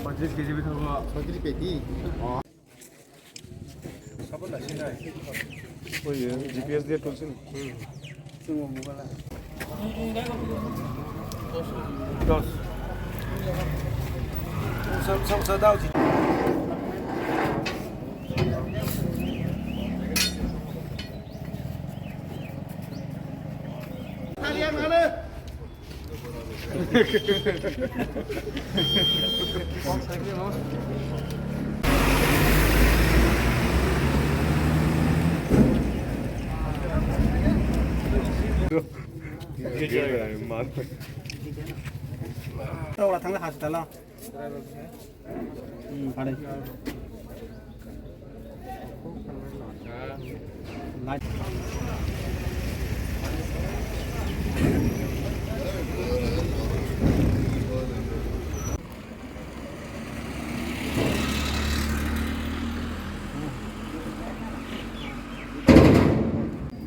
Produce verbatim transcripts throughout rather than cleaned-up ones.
পঁয়ত্রিশ কেজি বিথা। পঁয়ত্রিশ কেজি। ওই, এ, জি পি এস দিয়ে তুলছেন? দশ। সব, সব সাদা উচিত। Rok thangla hospital o. Hmm, pare.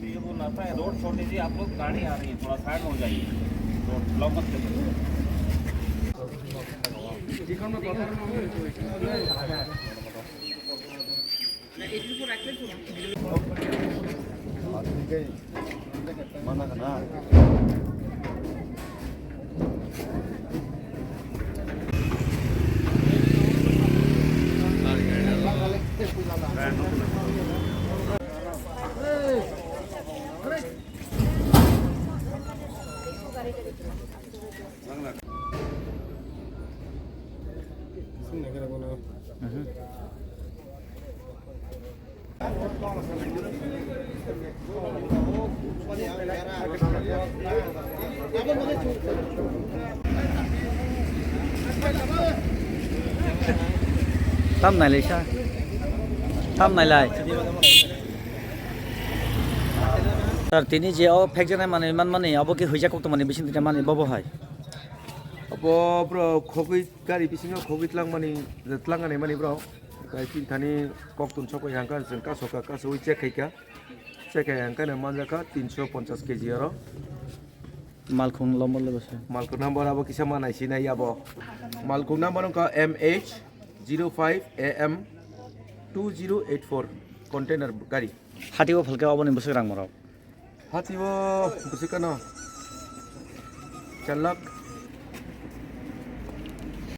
ये बोल रहा था, रोड छोड़ दीजिए, आप लोग गाड़ी आ रही है, थोड़ा साइड में हो जाइए, रोड ब्लॉक मत करिए। Tam nailai sa. Tam nailai. Sir, tini je o phekjaknai manwi manmani, abo khe huijak koktwmani bising twi mani bobo hai. Abo bro khogwi gari bisingo khogwi tlangmani, tlangani mani bro. Kai tin thani koktun sokoi hangka, chwng kasoka, kasowi check khaika. Check hai hangka no manjaka tinso ponchas keji oro. Malkhung lombor le bwsai. Malkhung number abo kisa ma naisinai abo. Malkhung number wngkha M H zero five A M two zero eight four container gari. Hati o phalke oboni bwswk rang morok. Hati o bwswk kano char lakh